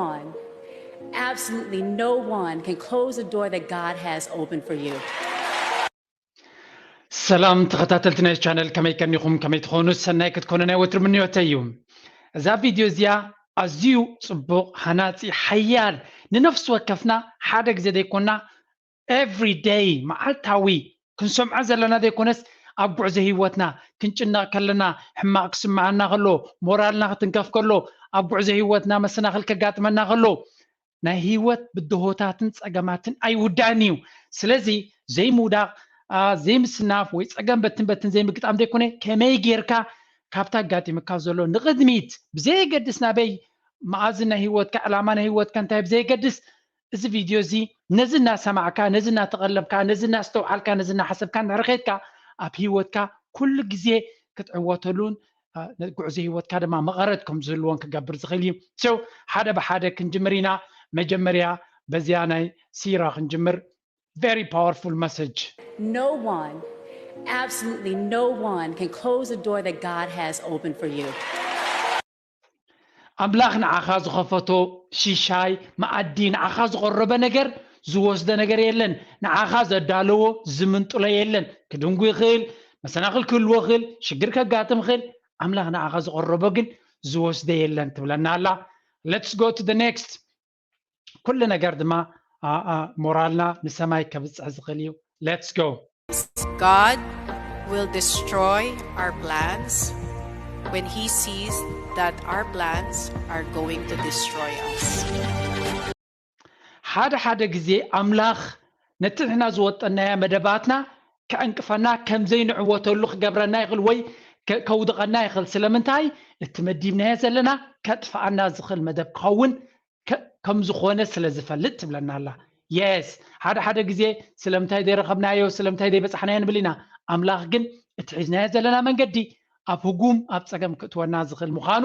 one, absolutely no one can close the door that God has open for you. ሰላም ተኸታተልቲ ናይ ቻነል፣ ከመይ ከኒኹም? ከመይ ትኾኑ? ሰናይ ክትኮኑ ናይ ወትሩ ምንዮተይ እዩ። እዛ ቪድዮ እዚኣ ኣዝዩ ጽቡቕ፣ ሃናጺ፣ ሓያል፣ ንነፍሲ ወከፍና ሓደ ግዜ ዘይኮና every day፣ መዓልታዊ ክንሰምዖ ዘለና ዘይኮነስ፣ ኣብ ጉዕዞ ህይወትና ክንጭነቕ ከለና፣ ሕማቕ ክስምዓና ከሎ፣ ሞራልና ክትንከፍ ከሎ፣ ኣብ ጉዕዞ ህይወትና መሰናኽል ከጋጥመና ከሎ፣ ናይ ህይወት ብድሆታትን ጸገማትን ኣይውዳእን እዩ። ስለዚ ዘይምውዳቕ፣ ዘይምስናፍ ወይ ጸገም በትን በትን ዘይምግጣም ዘይኮነ፣ ከመይ ጌርካ ካብታ ኣጋጢምካ ዘሎ ንቕድሚት፣ ብዘየገድስ ናበይ መኣዝን ናይ ህይወትካ፣ ዕላማ ናይ ህይወትካ እንታይ ብዘየገድስ፣ እዚ ቪድዮ እዚ ነዚ እናሰማዕካ፣ ነዚ እናተቐለብካ፣ ነዚ እናስተውዓልካ፣ ነዚ እናሓሰብካ እንድሕር ኸይድካ፣ ኣብ ህይወትካ ኩሉ ግዜ ክትዕወተሉን፣ እ፣ ጉዕዞ ህይወትካ ድማ መቐረት ከም ዝህልዎን ክገብር ዝኽእል እዩ። So፣ ሓደ ብሓደ ክንጅምር ኢና። መጀመርያ በዚያ ናይ ሲራ ክንጅምር። Very powerful message. No one, absolutely no one can close the door that God has open for you. ኣምላኽ ንዓኻ ዝኸፈቶ ሽሻይ መኣዲ፣ ንዓኻ ዝቐረበ ነገር ዝወስደ ነገር የለን። ንዓኻ ዘዳለዎ ዝምንጥሎ የለን። ክድንጉ ይኽእል፣ መሰናኽል ክህልዎ ይኽእል፣ ሽግር ከጋጥም ይኽእል። ኣምላኽ ንዓኻ ዝቐረቦ ግን ዝወስደ የለን ትብለና ኣላ። Let's go to the next. ኩሉ ነገር ድማ፣ ኣ፣ ኣ፣ ሞራልና ንሰማይ ከብጽሕ ዝኽእል እዩ። Let's go. God will destroy our plans when He sees that our plans are going to destroy us. ሓደ ሓደ ግዜ ኣምላኽ ነቲ ንሕና ዝወጠናዮ መደባትና ከዕንቅፈና፣ ከም ዘይንዕወተሉ ክገብረና ይኽእል ወይ ከ-፣ ከውድቐና ይኽእል። ስለምንታይ? እቲ መዲብናዮ ዘለና ከጥፍኣና ዝኽእል መደብ ክኸውን ከ-፣ ከም ዝኾነ ስለ ዝፈልጥ ትብለና ኣላ። የስ፣ ሓደ ሓደ ግዜ ስለምንታይ ዘይረኸብናዮ፣ ስለምንታይ ዘይበጻሕናዮ ንብል ኢና። ኣምላኽ ግን እቲ ሒዝናዮ ዘለና መንገዲ ኣብ ህጉም፣ ኣብ ጸገም ክእትወና ዝኽእል ምዃኑ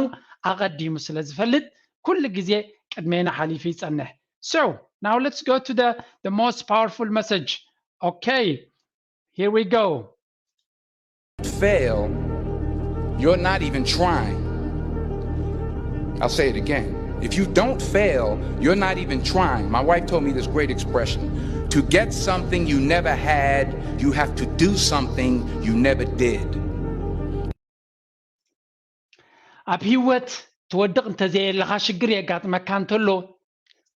ኣቐዲሙ ስለ ዝፈልጥ፣ ኩሉ ግዜ ቅድሜና ሓሊፉ ይጸንሕ። So, now let's go to the, the most powerful message. Okay, here we go. Fail, you're not even trying. I'll say it again. If you don't fail, you're not even trying. My wife told me this great expression: to get something you never had, you have to do something you never did. ኣብ ህይወት ትወድቕ እንተዘየለኻ፣ ሽግር የጋጥመካ እንተሎ፣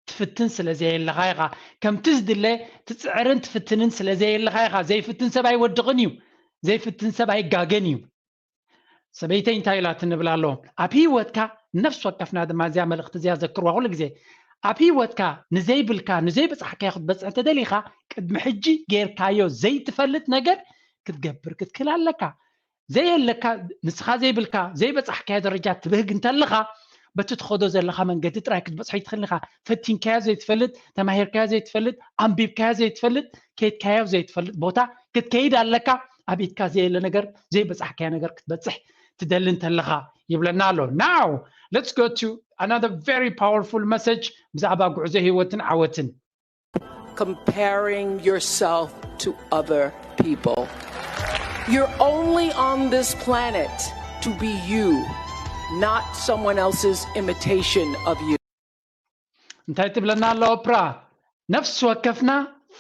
ትፍትን ስለ ዘየለኻ ኢኻ። ከምቲ ዝድለ ትጽዕርን ትፍትንን ስለ ዘየለኻ ኢኻ። ዘይፍትን ሰብ ኣይወድቕን እዩ፣ ዘይፍትን ሰብ ኣይጋገን እዩ። ሰበይተይ እንታይ ኢላትኒ እብል ኣሎ፣ ኣብ ህይወትካ፣ ነፍሲ ወከፍና ድማ እዚኣ መልእኽቲ እዚኣ ዘክርዋ ኩሉ ግዜ፣ ኣብ ህይወትካ ንዘይብልካ፣ ንዘይበጻሕካዮ ክትበጽሕ እንተደሊኻ፣ ቅድሚ ሕጂ ጌርካዮ ዘይትፈልጥ ነገር ክትገብር ክትክእል ኣለካ። ዘየለካ፣ ንስኻ ዘይብልካ፣ ዘይበጻሕካዮ ደረጃ ትብህግ እንተለኻ፣ በቲ ትኸዶ ዘለኻ መንገዲ ጥራይ ክትበጽሖ ኣይትኽእልን ኢኻ። ፈቲንካዮ ዘይትፈልጥ፣ ተማሂርካዮ ዘይትፈልጥ፣ ኣንቢብካዮ ዘይትፈልጥ፣ ከይድካዮ ዘይትፈልጥ ቦታ ክትከይድ ኣለካ። ኣብ ኢድካ ዘየለ ነገር፣ ዘይበጻሕካዮ ነገር ክትበጽሕ ትደሊ እንተለኻ ይብለና ኣሎ። Now, let's go to another very powerful message ብዛዕባ ጉዕዞ ህይወትን ዓወትን። Comparing yourself to other people. You're only on this planet to be you, not someone else's imitation of you. እንታይ ትብለና ኣላ ኦፕራ? ነፍሲ ወከፍና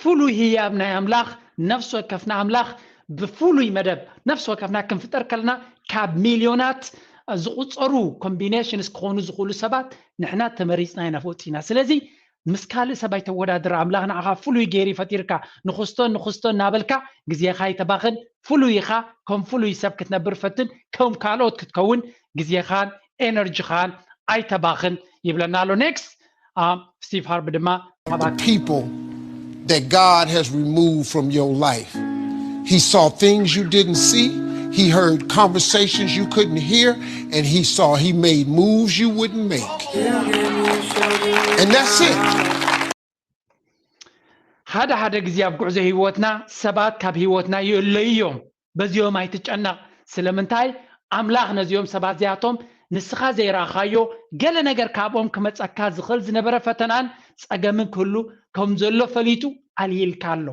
ፍሉይ ህያብ ናይ ኣምላኽ፣ ነፍሲ ወከፍና ኣምላኽ ብፍሉይ መደብ ነፍሲ ወከፍና ክንፍጠር ከለና ካብ ሚልዮናት ዝቑጸሩ ኮምቢኔሽንስ ክኾኑ ዝኽእሉ ሰባት ንሕና ተመሪጽና ኢና ወጺና። ስለዚ ምስ ካልእ ሰብ ኣይተወዳድር። ኣምላኽ ንዓኻ ፍሉይ ገይሩ ፈጢርካ። ንኽስቶ ንኽስቶ እናበልካ ግዜኻ ኣይተባኽን። ፍሉይ ኢኻ። ከም ፍሉይ ሰብ ክትነብር ፈትን። ከም ካልኦት ክትከውን ግዜኻን ኤነርጂኻን ኣይተባኽን ይብለና ኣሎ። ኔክስት፣ ስቲቭ ሃርብ ድማ the people that God has removed from your life. He saw things you didn't see. He heard conversations you couldn't hear, and he saw he made moves you wouldn't make. And that's it. ሓደ ሓደ ግዜ ኣብ ጉዕዞ ህይወትና ሰባት ካብ ህይወትና ይእለዩ እዮም። በዚኦም ኣይትጨነቕ። ስለምንታይ? ኣምላኽ ነዚኦም ሰባት እዚኣቶም ንስኻ ዘይረኣኻዮ ገለ ነገር ካብኦም ክመጸካ ዝኽእል ዝነበረ ፈተናን ጸገምን ክህሉ ከም ዘሎ ፈሊጡ ኣልይልካ ኣሎ።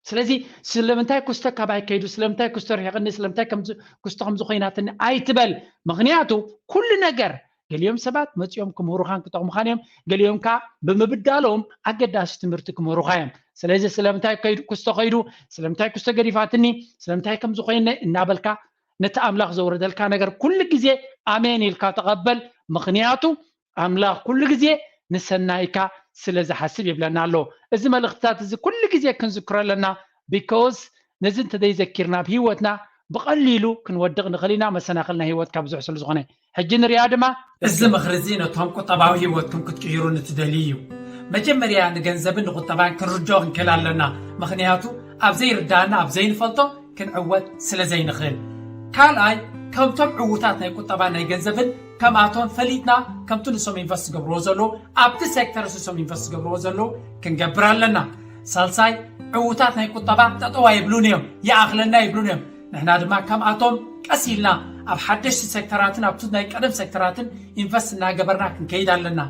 ስለዚ ስለምንታይ ክስቶ ካባይ ከይዱ፣ ስለምንታይ ክስቶ ርሒቕኒ፣ ስለምንታይ ከምዚ ክስቶ ከምዚ ኮይናትኒ ኣይትበል። ምኽንያቱ ኩሉ ነገር ገሊኦም ሰባት መፂኦም ክምህሩኻን ክጠቕሙኻን እዮም። ገሊኦም ከዓ ብምብዳሎም ኣገዳሲ ትምህርቲ ክምህሩኻ እዮም። ስለዚ ስለምንታይ ከይዱ ክስቶ ከይዱ፣ ስለምንታይ ክስቶ ገዲፋትኒ፣ ስለምንታይ ከምዚ ኮይነ እናበልካ ነቲ ኣምላኽ ዘውረደልካ ነገር ኩሉ ግዜ ኣሜን ኢልካ ተቐበል። ምኽንያቱ ኣምላኽ ኩሉ ግዜ ንሰናይካ ስለ ዝሓስብ ይብለና ኣሎ። እዚ መልእኽትታት እዚ ኩሉ ግዜ ክንዝክሮ ኣለና። ቢኮዝ ነዚ እንተዘይዘኪርና ኣብ ህይወትና ብቐሊሉ ክንወድቕ ንኽእል ኢና፣ መሰናኽል ናይ ህይወት ካብ ብዙሕ ስለ ዝኾነ። ሕጂ ንሪኣ ድማ። እዚ ምኽሪ እዚ ነቶም ቁጠባዊ ህይወትኩም ክትቅይሩ ንትደልዩ እዩ። መጀመርያ ንገንዘብን ንቁጠባን ክንርድኦ ክንክእል ኣለና። ምኽንያቱ ኣብ ዘይርዳእና ኣብ ዘይንፈልጦ ክንዕወት ስለ ዘይንኽእል። ካልኣይ ከምቶም ዕዉታት ናይ ቁጠባ ናይ ገንዘብን ከምኣቶም ፈሊጥና ከምቲ ንሶም ኢንቨስት ዝገብርዎ ዘለዉ ኣብቲ ሴክተር ንሶም ኢንቨስት ዝገብርዎ ዘለዉ ክንገብር ኣለና። ሳልሳይ ዕዉታት ናይ ቁጠባ ጠጠዋ ይብሉን እዮም ይኣኽለና ይብሉን እዮም። ንሕና ድማ ከምኣቶም ቀስ ኢልና ኣብ ሓደሽቲ ሴክተራትን ኣብቲ ናይ ቀደም ሴክተራትን ኢንቨስት እናገበርና ክንከይድ ኣለና።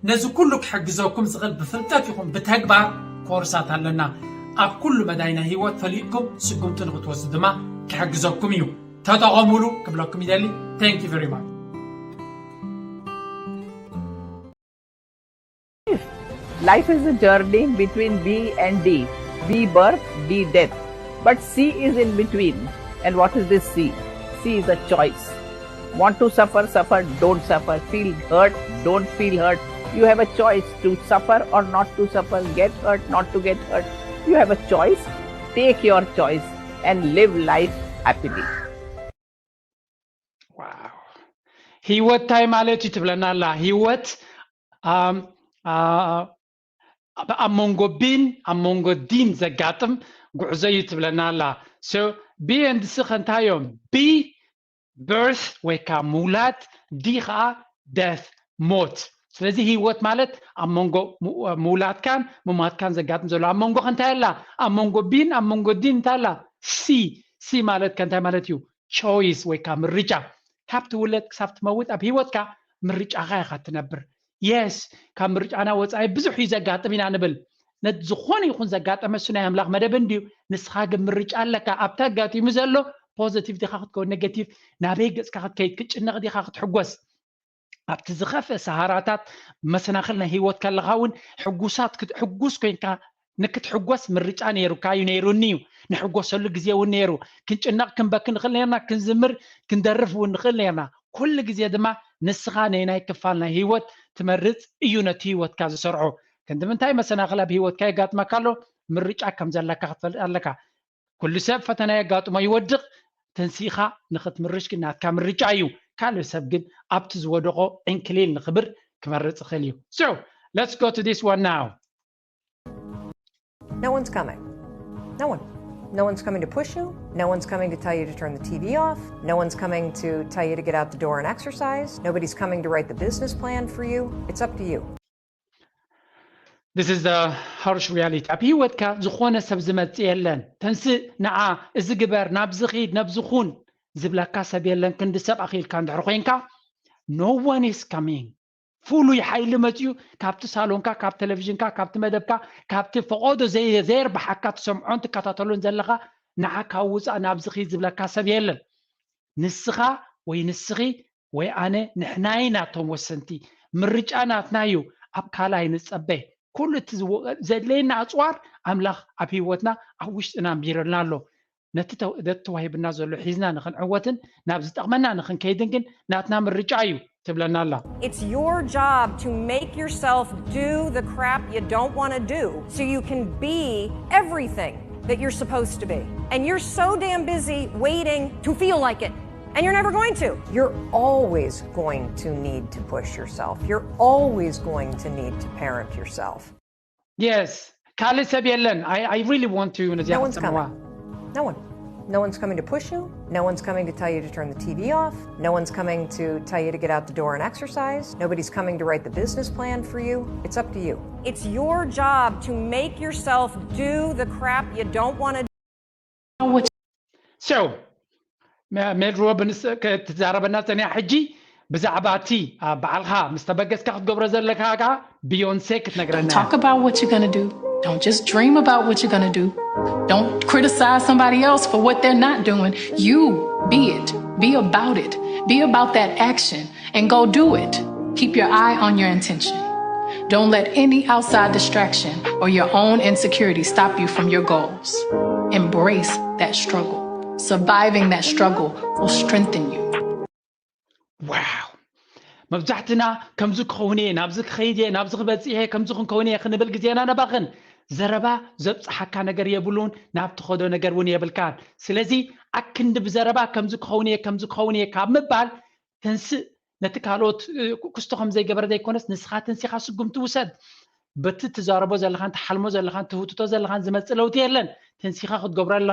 ነዚ ኩሉ ክሕግዘኩም ዝኽእል ብፍልጠት ይኹን ብተግባር ኮርሳት ኣለና። ኣብ ኩሉ መዳይ ናይ ህይወት ፈሊጥኩም ስጉምቲ ንክትወስዱ ድማ ክሕግዘኩም እዩ። ተጠቐሙሉ ክብለኩም ይደሊ። Thank you very much. Life is a journey between B and D. B birth, D death. But C is in between. And what is this C? C is a choice. Want to suffer, suffer, don't suffer. Feel hurt, don't feel hurt. You have a choice to suffer or not to suffer, get hurt, not to get hurt. You have a choice. Take your choice and live life happily. ህይወት እንታይ ማለት እዩ ትብለና ኣላ። ህይወት ኣብ መንጎ ቢን ኣብ መንጎ ዲን ዘጋጥም ጉዕዞ እዩ ትብለና ኣላ። ቢ ኤንድ ሲ ከንታዮም? ቢ በርት ወይ ከዓ ምውላድ፣ ዲ ከዓ ደት ሞት። ስለዚ ህይወት ማለት ኣብ መንጎ ምውላድካን ምማትካን ዘጋጥም ዘሎ ኣብ መንጎ ከንታይ ኣላ? ኣብ መንጎ ቢን ኣብ መንጎ ዲን እንታይ ኣላ? ሲ ሲ ማለት ከንታይ ማለት እዩ? ቾይስ ወይ ከዓ ምርጫ። ካብ ትውለድ ክሳብ ትመውት ኣብ ህይወትካ ምርጫኻ ኢኻ ትነብር። የስ፣ ካብ ምርጫና ወፃኢ ብዙሕ እዩ ዘጋጥም ኢና ንብል። ነቲ ዝኾነ ይኹን ዘጋጠመ እሱ ናይ ኣምላኽ መደብ እንድዩ። ንስኻ ግን ምርጫ ኣለካ። ኣብቲ ኣጋጢሙ ዘሎ ፖዘቲቭ ዲኻ ክትከውን ኔጌቲቭ፣ ናበይ ገፅካ ክትከይድ፣ ክትጭነቕ ዲኻ ክትሕጎስ፣ ኣብቲ ዝኸፍእ ሰሃራታት መሰናኽል ናይ ህይወትካ ኣለኻ እውን ሕጉሳት ሕጉስ ኮይንካ ንክትሕጎስ ምርጫ ነይሩካ እዩ ነይሩኒ እዩ። ንሕጎሰሉ ግዜ እውን ነይሩ። ክንጭነቕ ክንበኪ ንኽእል ነርና፣ ክንዝምር ክንደርፍ እውን ንኽእል ነርና። ኩሉ ግዜ ድማ ንስኻ ነናይ ክፋል ናይ ህይወት ትመርፅ እዩ ነቲ ህይወትካ ዝሰርዖ። ክንዲ ምንታይ መሰናኽል ኣብ ህይወትካ የጋጥመካ ኣሎ? ምርጫ ከም ዘለካ ክትፈልጥ ኣለካ። ኩሉ ሰብ ፈተና የጋጥሞ ይወድቕ። ተንሲእኻ ንኽትምርሽ ግን ናትካ ምርጫ እዩ። ካልእ ሰብ ግን ኣብቲ ዝወደቖ ዕንክሊል ንኽብር ክመርጽ ይኽእል እዩ። So, let's go to this one now. No one's coming. No one. No one's coming to push you. No one's coming to tell you to turn the T V off. No one's coming to tell you to get out the door and exercise. Nobody's coming to write the business plan for you. It's up to you. This is the harsh reality. ኣብ ህይወትካ ዝኾነ ሰብ ዝመጽእ የለን። ተንስእ፣ ንዓ፣ እዚ ግበር፣ ናብዚ ኺድ፣ ነብዚ ኹን ዝብለካ ሰብ የለን። ክንዲ ሰብ ኣኺልካ እንድሕር ኮይንካ፣ no one is coming. ፍሉይ ሓይሊ መፅዩ ካብቲ ሳሎንካ፣ ካብ ቴሌቪዥንካ፣ ካብቲ መደብካ፣ ካብቲ ፈቐዶ ዘይ- ዘየርብሓካ ትሰምዖን ትከታተሎን ዘለኻ፣ ንዓካ ውፃእ፣ ናብዚ ኺድ ዝብለካ ሰብ የለን። ንስኻ ወይ ንስኺ ወይ ኣነ፣ ንሕና ኢና እቶም ወሰንቲ። ምርጫ ናትና እዩ። ኣብ ካልኣይ ንጸበ። ኩሉ እቲ ዝወ- ዘድለየና ኣጽዋር ኣምላኽ ኣብ ህይወትና ኣብ ውሽጥና ኣንቢሩልና ኣሎ። ነቲ ተ- ነቲ ተዋሂብና ዘሎ ሒዝና ንኽንዕወትን ናብ ዝጠቕመና ንኽንከይድን ግን ናትና ምርጫ እዩ ትብለና ኣላ። It's your job to make yourself do the crap you don't want to do so you can be everything that you're supposed to be. And you're so damn busy waiting to feel like it. And you're never going to. You're always going to need to push yourself. You're always going to need to parent yourself. Yes. ካልእ ሰብ የለን። I, I really want to ነዚኣ No one's ክትሰምዋ። coming. No one. No one's coming to push you. No one's coming to tell you to turn the T V off. No one's coming to tell you to get out the door and exercise. Nobody's coming to write the business plan for you. It's up to you. It's your job to make yourself do the crap you don't want to do. So, መ- ሜል ሮቢንስ ክትዛረበና ጸኒያ። ሕጂ ብዛዕባ እቲ ኣብ ባዕልኻ ምስ ተበገስካ ክትገብሮ ዘለካ ከዓ ቢዮንሴ ክትነግረና እያ። Talk about what you're going to do. Don't just dream about what you're going to do. Don't criticize somebody else for what they're not doing. You be it, be about it. Be about that action and go do it. Keep your eye on your intention. Don't let any outside distraction or your own insecurity stop you from your goals. Embrace that struggle. Surviving that struggle will strengthen you. ዋው፣ መብዛሕትና ከምዚ ክኸውን እየ፣ ናብዚ ክኸይድ እየ፣ ናብዚ ክበፅሕ እየ፣ ከምዚ ክንከውን እየ ክንብል ግዜና ነባኽን። ዘረባ ዘብፅሓካ ነገር የብሉን፣ ናብ ትኸዶ ነገር እውን የብልካን። ስለዚ ኣክንዲ ብዘረባ ከምዚ ክኸውን እየ፣ ከምዚ ክኸውን እየ ካብ ምባል ተንስእ። ነቲ ካልኦት ክስቶ ከም ዘይገበረ ዘይኮነስ፣ ንስኻ ተንሲኻ ስጉምቲ ውሰድ። በቲ ትዛረቦ ዘለኻን ትሓልሞ ዘለኻን ትህውትቶ ዘለኻን ዝመፅእ ለውጢ የለን። ተንሲኻ ክትገብሮ ኣለ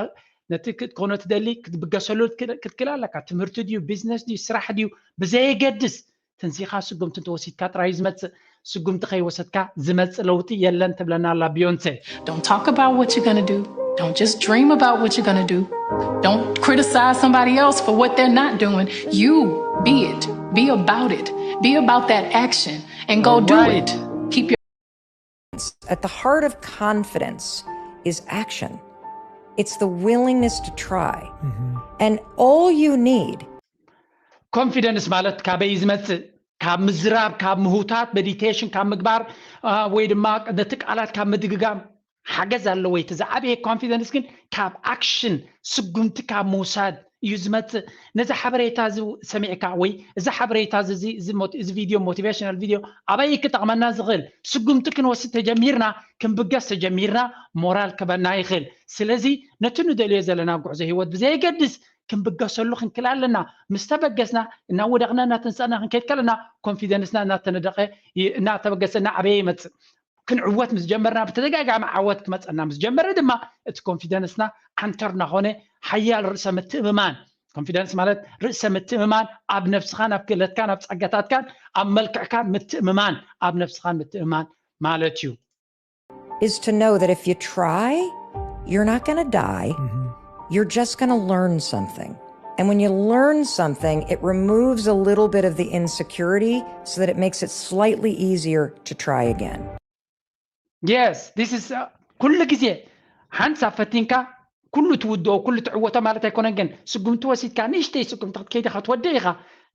ነቲ ክትኮኖ ትደሊ ክትብገሰሉ ክትክእል ኣለካ። ትምህርቲ ድዩ፣ ቢዝነስ ድዩ፣ ስራሕ ድዩ፣ ብዘየገድስ ተንሲኻ ስጉምቲ እንተወሲድካ ጥራይ እዩ ዝመፅእ። ስጉምቲ ከይወሰድካ ዝመፅእ ለውጢ የለን ትብለና ኣላ ቢዮንሴ። Don't talk about what you're going to do. Don't just dream about what you're going to do. Don't criticize somebody else for what they're not doing. You be it. Be about it. Be about that action and go do it. Keep your At the heart of confidence is action. It's the willingness to try. And all you need ኮንፊደንስ ማለት ካበይ ዝመፅእ? ካብ ምዝራብ፣ ካብ ምህውታት፣ ሜዲቴሽን ካብ ምግባር ወይ ድማ ነቲ ቃላት ካብ ምድግጋም ሓገዝ ኣለዎ። እቲ ዝዓበየ ኮንፊደንስ ግን ካብ ኣክሽን፣ ስጉምቲ ካብ ምውሳድ እዩ ዝመፅእ። ነዚ ሓበሬታ እዚ ሰሚዕካ ወይ እዚ ሓበሬታ እዚ ቪድዮ፣ ሞቲቬሽናል ቪድዮ ኣበይ ክጠቕመና ዝኽእል? ስጉምቲ ክንወስድ ተጀሚርና፣ ክንብገስ ተጀሚርና ሞራል ክበና ይኽእል። ስለዚ ነቲ ንደልዮ ዘለና ጉዕዞ ህይወት ብዘየገድስ ክንብገሰሉ ክንክል ኣለና። ምስ ተበገስና፣ እናወደቕና እናተንሳእና ክንከይድ ከለና ኮንፊደንስና እናተነደቐ እናተበገሰ እናዓበየ ይመፅእ። ክንዕወት ምስ ጀመርና፣ ብተደጋጋሚ ዓወት ክመፀና ምስ ጀመረ ድማ እቲ ኮንፊደንስና ዓንተር እናኾነ ሓያል ርእሰ ምትእምማን፣ ኮንፊደንስ ማለት ርእሰ ምትእምማን ኣብ ነብስኻን ኣብ ክእለትካን ኣብ ፀጋታትካን ኣብ መልክዕካን ምትእምማን ኣብ ነብስኻን ምትእምማን ማለት እዩ። is to know that if you try, you're not going to die. You're just going to learn something. And when you learn something, it removes a little bit of the insecurity so that it makes it slightly easier to try again. Yes, this is ኩሉ ግዜ ሓንሳብ ፈቲንካ ኩሉ ትውድኦ ኩሉ ትዕወቶ ማለት ኣይኮነን። ግን ስጉምቲ ወሲድካ ንእሽተይ ስጉምቲ ክትከይድ ኢኻ ትወድእ ኢኻ።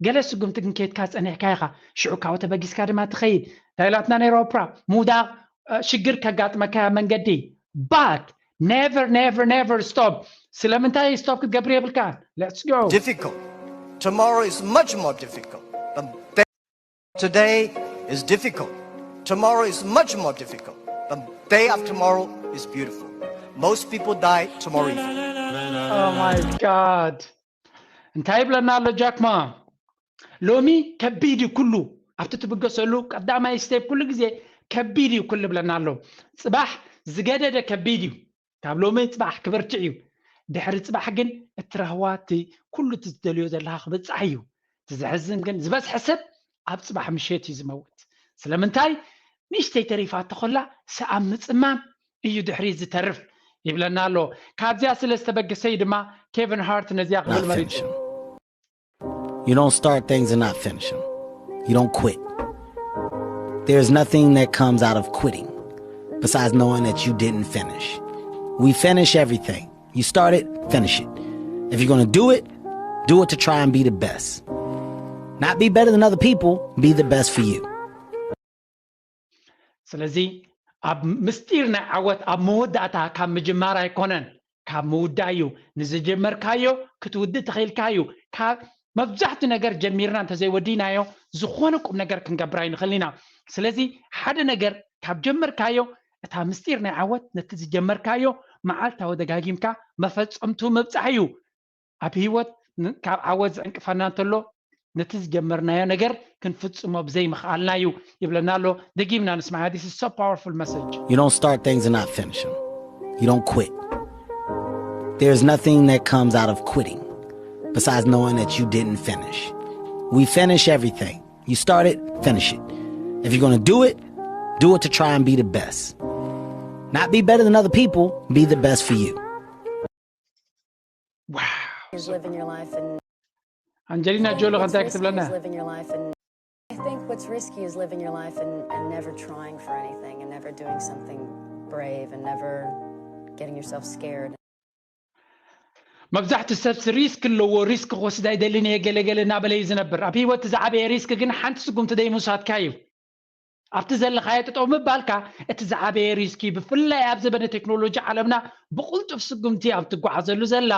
ገለ ስጉምቲ ግን ከይድካ ጸኒሕካ ኢኻ። ሽዑ ካብኡ ተበጊስካ ድማ ትኸይድ። እንታይ ኢላትና ነይራ ኦፕራ? ምውዳቕ ሽግር ከጋጥመካ መንገዲ። But never never never stop። ስለምንታይ ስቶፕ ክትገብር የብልካ? Let's go። Difficult. Tomorrow is much more difficult. But today is difficult. Tomorrow is much more difficult. But day after tomorrow is beautiful. Most people die tomorrow evening. Oh my God። እንታይ ይብለና ኣሎ ጃክማ? ሎሚ ከቢድ እዩ ኩሉ። ኣብቲ ትብገሰሉ ቀዳማይ ስቴፕ ኩሉ ግዜ ከቢድ እዩ ኩሉ ይብለና ኣሎ። ፅባሕ ዝገደደ ከቢድ እዩ። ካብ ሎሚ ፅባሕ ክበርትዕ እዩ። ድሕሪ ፅባሕ ግን እቲ ራህዋ እቲ ኩሉ እቲ ዝደልዮ ዘለካ ክብፃሕ እዩ። እቲ ዘሕዝን ግን ዝበዝሐ ሰብ ኣብ ፅባሕ ምሸት እዩ ዝመውት። ስለምንታይ? ንእሽተይ ተሪፋቶ ከላ ሰኣን ምፅማም እዩ ድሕሪ ዝተርፍ ይብለና ኣሎ። ካብዚኣ ስለ ዝተበገሰ እዩ ድማ ኬቨን ሃርት ነዚኣ ክብል Not መሪፁ። finish 'em. You don't start things and not finish them. You don't quit. There's nothing that comes out of quitting besides knowing that you didn't finish. We finish everything. You start it, finish it. If you're going to do it, do it to try and be the best. Not be better than other people, be the best for you. ስለዚ ኣብ ምስጢር ናይ ዓወት ኣብ መወዳእታ ካብ ምጅማር ኣይኮነን፣ ካብ ምውዳእ እዩ። ንዝጀመርካዮ ክትውድእ ተኽኢልካ እዩ። ካብ መብዛሕትኡ ነገር ጀሚርና እንተዘይወዲናዮ ዝኾነ ቁም ነገር ክንገብር ኣይንኽእልን ኢና። ስለዚ ሓደ ነገር ካብ ጀመርካዮ እታ ምስጢር ናይ ዓወት ነቲ ዝጀመርካዮ መዓልታዊ ደጋጊምካ መፈጸምቱ ምብጻሕ እዩ። ኣብ ህይወት ን- ካብ ዓወት ዝዕንቅፈና እንተሎ ነቲ ዝጀመርናዮ ነገር ክንፍጽሞ ብዘይምኽኣልና እዩ ይብለና ኣሎ። ደጊምና ንስማዕ። This is so powerful message. You don't start things and not finish them. You don't quit. There's nothing that comes out of quitting besides knowing that you didn't finish. We finish everything. You start it, finish it. If you're going to do it, do it to try and be the best. Not be better than other people, be the best for you. Wow. Is living your life and ኣንጀሊና ጆሊ ከ እንታይ ክትብለና? Is living your life and I think what's risky is living your life and, and never trying for anything and never doing something brave and never getting yourself scared. መብዛሕትኡ ሰብ ሪስክ ኣለዎ፣ ሪስክ ክወስድ ኣይደልን እየ ገለገለ እናበለ እዩ ዝነብር። ኣብ ህይወት ዝዓበየ ሪስክ ግን ሓንቲ ስጉምቲ ደይምውሳድካ እዩ። ኣብቲ ዘለኻዮ ጠጠው ምባልካ እቲ ዝዓበየ ሪስክ እዩ። ብፍላይ ኣብ ዘበነ ቴክኖሎጂ ዓለምና ብቕልጡፍ ስጉምቲ ኣብ ትጓዓዘሉ ዘላ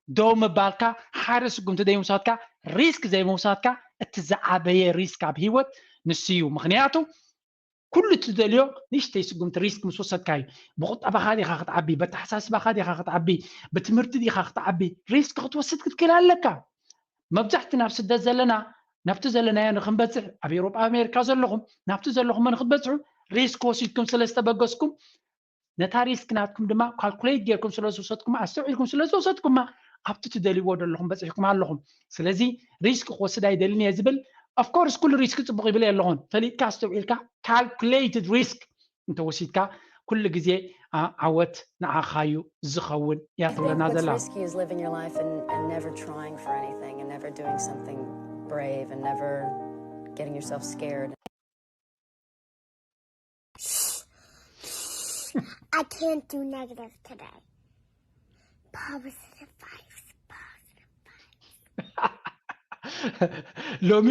ደው ምባልካ፣ ሓደ ስጉምቲ ዘይምውሳድካ፣ ሪስክ ዘይምውሳድካ እቲ ዝዓበየ ሪስክ ኣብ ህይወት ንሱ እዩ። ምክንያቱ ኩሉ እትደልዮ ንእሽተይ ስጉምቲ ሪስክ ምስ ወሰድካ እዩ። ብቁጠባኻ ዲኻ ክትዓቢ፣ በተሓሳስባኻ ዲኻ ክትዓቢ፣ ብትምህርቲ ዲኻ ክትዓቢ፣ ሪስክ ክትወስድ ክትክእል ኣለካ። መብዛሕቲ ናብ ስደት ዘለና ናብቲ ዘለናዮ ንክንበፅሕ ኣብ ኤውሮጳ ኣሜሪካ ዘለኹም ናብቲ ዘለኹም ንክትበፅሑ ሪስክ ወሲድኩም ስለ ዝተበገስኩም ነታ ሪስክ ናትኩም ድማ ካልኩሌት ጌርኩም ስለ ዝወሰድኩማ ኣስተውዒልኩም ስለ ዝወሰድኩማ ኣብቲ ትደልይዎ ዘለኹም በፂሕኩም ኣለኹም። ስለዚ ሪስክ ክወስድ ኣይደልን እየ ዝብል ኦፍኮርስ ኩሉ ሪስክ ፅቡቕ ይብል ኣለኹን። ፈሊጥካ ኣስተውዒልካ ካልኩሌትድ ሪስክ እንተወሲድካ ኩሉ ግዜ ዓወት ንዓኻዩ ዝኸውን እያ ትብለና ዘላ። Risky is living your life and, and never trying for anything and never doing something brave and never getting yourself scared. I can't do negative today. Positive vibes. ሎሚ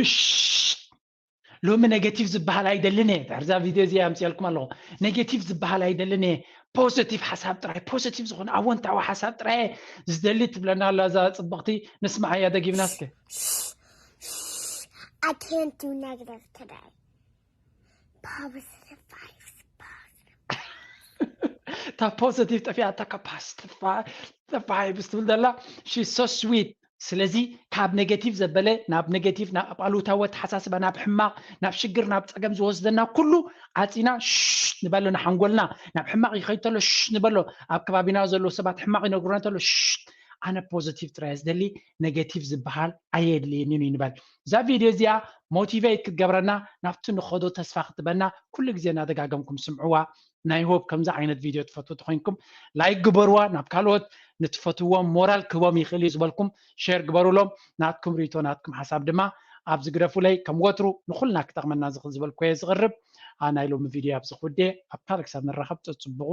ሎሚ ኔጌቲቭ ዝበሃል ኣይደልን እየ። ድሕርዛ ቪድዮ እዚ ኣምፅኣልኩም ኣለኹ። ኔጌቲቭ ዝበሃል ኣይደልን እየ። ፖዘቲቭ ሓሳብ ጥራይ፣ ፖዘቲቭ ዝኾነ ኣወንታዊ ሓሳብ ጥራይ ዝደሊ ትብለና ኣላ እዛ ፅብቕቲ። ንስማዓያ ደጊምና እስከ። I can't do negative today. Positive vibes. እታ ፖዘቲቭ ጠፊኣታ ካብ ፓስቲቭ ቫይብስ ትብል ዘላ ሺ ሶ ስዊት። ስለዚ ካብ ኔጌቲቭ ዘበለ ናብ ኔጌቲቭ ናብ ኣሉታዊ ኣተሓሳስባ ናብ ሕማቕ ናብ ሽግር ናብ ፀገም ዝወስደና ኩሉ ዓፂና ሽሽ ንበሎ ንሓንጎልና ናብ ሕማቕ ይኸይድ ተሎ ሽሽ ንበሎ ኣብ ከባቢና ዘሎ ሰባት ሕማቕ ይነግሩና ተሎ ሽሽ ኣነ ፖዘቲቭ ጥራይ ዝደሊ ኔጌቲቭ ዝበሃል ኣየድልየንን እዩ ንበል። እዛ ቪድዮ እዚኣ ሞቲቬት ክትገብረና ናብቲ ንኸዶ ተስፋ ክትበና ኩሉ ግዜ እናደጋገምኩም ስምዕዋ። ናይ ሆፕ ከምዚ ዓይነት ቪድዮ ትፈትዉ ተኮይንኩም ላይክ ግበርዋ ናብ ካልኦት ንትፈትዎም ሞራል ክህቦም ይኽእል እዩ ዝበልኩም ሸር ግበሩሎም። ናትኩም ሪቶ ናትኩም ሓሳብ ድማ ኣብዚ ግደፉለይ። ከም ወትሩ ንኩልና ክጠቕመና ዝኽእል ዝበልኩ እየ ዝቕርብ። ናይ ሎሚ ቪድዮ ኣብዚ ክውዴ ኣብ ካልእ ክሳብ ንራኸብ ተፅብቑ።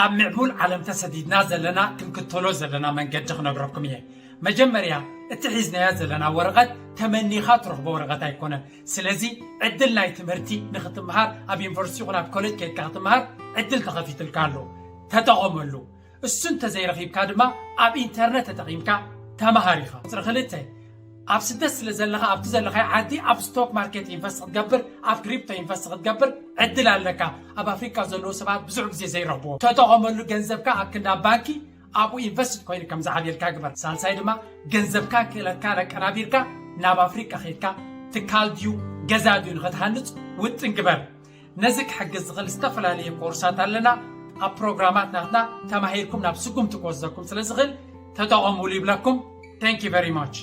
ኣብ ምዕቡል ዓለም ተሰዲድና ዘለና ክንክተሎ ዘለና መንገዲ ክነግረኩም እየ። መጀመርያ እቲ ሒዝናያ ዘለና ወረቐት ተመኒኻ ትረኽቦ ወረቐት ኣይኮነን። ስለዚ ዕድል ናይ ትምህርቲ ንክትምሃር ኣብ ዩኒቨርሲቲ ይኹን ኣብ ኮሌጅ ከይድካ ክትምሃር ዕድል ተኸፊትልካ ኣሎ። ተጠቐመሉ። እሱ እንተዘይረኺብካ ድማ ኣብ ኢንተርነት ተጠቒምካ ተምሃር ኢኻ። ቁፅሪ ክልተ ኣብ ስደት ስለ ዘለኻ ኣብቲ ዘለኻዮ ዓዲ ኣብ ስቶክ ማርኬት ኢንቨስት ክትገብር ኣብ ክሪፕቶ ኢንቨስት ክትገብር ዕድል ኣለካ። ኣብ ኣፍሪካ ዘለዉ ሰባት ብዙሕ ግዜ ዘይረኽብዎ ተጠቐመሉ። ገንዘብካ ኣብ ክንዲ ኣብ ባንኪ ኣብኡ ኢንቨስት ኮይኑ ከም ዝዓብየልካ ግበር። ሳልሳይ ድማ ገንዘብካ ክእለትካ ለቀናቢርካ ናብ ኣፍሪካ ከይድካ ትካል ድዩ ገዛ ድዩ ንክትሃንፅ ውጥን ግበር። ነዚ ክሕግዝ ዝኽእል ዝተፈላለዩ ኮርሳት ኣለና። ኣብ ፕሮግራማት ናትና ተማሂርኩም ናብ ስጉምቲ ክወስደኩም ስለ ዝኽእል ተጠቐሙሉ ይብለኩም። Thank you very much።